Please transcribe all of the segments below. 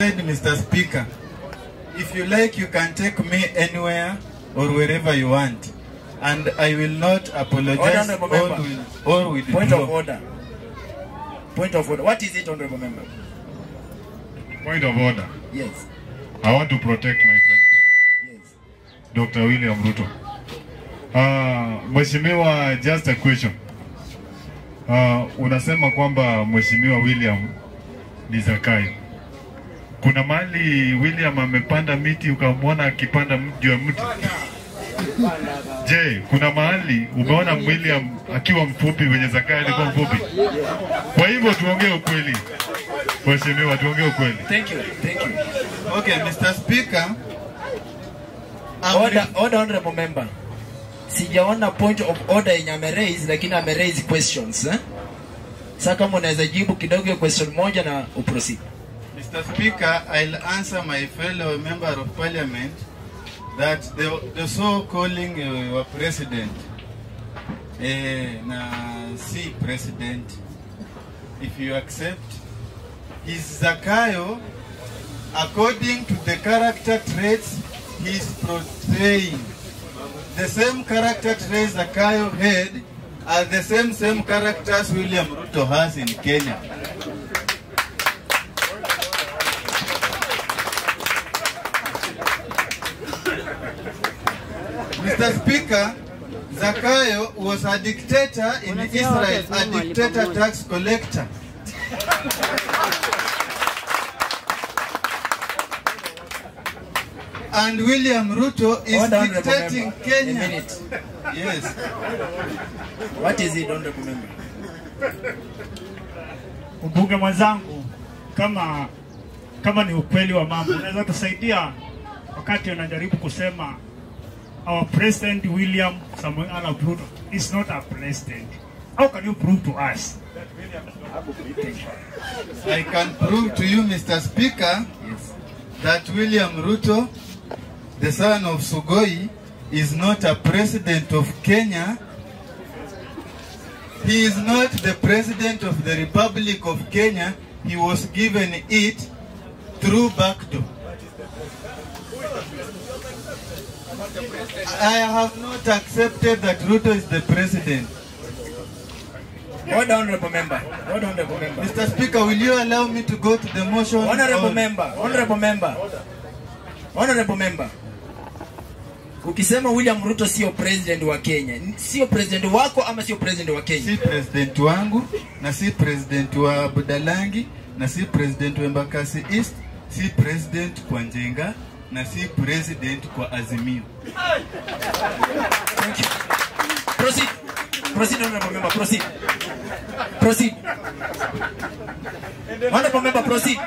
Said, Mr. Speaker, if you like, you can take me anywhere or wherever you want, and I will not apologize Honorable member. or withdraw. Point of order. Point of order. What is it, Honorable Member? Point of order. Yes. I want to protect my president. Yes. Dr. William Ruto. Mheshimiwa, just a question. Unasema kwamba Mheshimiwa William ni Zakayo. Kuna mahali William amepanda miti ukamwona akipanda juu ya mti? Je, kuna mahali umeona William akiwa mfupi wenye Zakayo alikuwa mfupi? Kwa hivyo tuongee ukweli. Mheshimiwa, tuongee ukweli. Thank you. Thank you. Okay, Mr. Speaker. Order, order, Honorable Member. Sijaona point of order yenye ameraise, lakini ameraise questions, eh? Sasa kama unaweza jibu kidogo hiyo question moja na uproceed. Mr. Speaker, I'll answer my fellow member of parliament that the so-calling your president, na si president, if you accept, is Zakayo according to the character traits he's portraying. The same character traits Zakayo had are the same characters William Ruto has in Kenya. Mr. Speaker, Zakayo was a dictator in Israel, a dictator tax collector. And William Ruto is Order, Honorable dictating Member. Kenya. A minute. Yes. What is it, Honorable Member? Mbunge mwenzangu, kama ni ukweli wa mambo, unaweza tusaidia wakati unajaribu kusema our President William Samoei Arap Ruto is not a president. How can you prove to us? I can prove to you, Mr. Speaker, Yes. that William Ruto, the son of Sugoi, is not a president of Kenya. He is not the president of the Republic of Kenya. He was given it through backdoor. I have not accepted that Ruto is the president. Order, Honorable Member. Order, Honorable Member. Mr. Speaker, will you allow me to go to the motion? Honorable Member. Honorable Member. Honorable Member. Ukisema William Ruto sio president wa Kenya, sio president wako ama sio president wa Kenya? Si president wangu na si president wa Budalangi na si president wa Embakasi East, si president kwa Njenga na si president kwa Azimio. Thank you. Proceed. Proceed, Honorable Member. Proceed. Proceed. Honorable Member, proceed.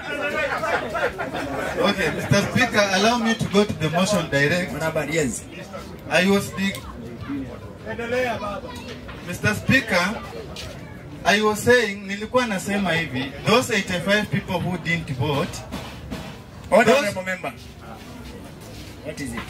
Okay, Mr. Speaker, allow me to go to the motion direct. Mwanahabari, yes. I was the Mr. Speaker, I was saying, nilikuwa nasema hivi, those 85 people who didn't vote. Order, Honorable Member. What is it?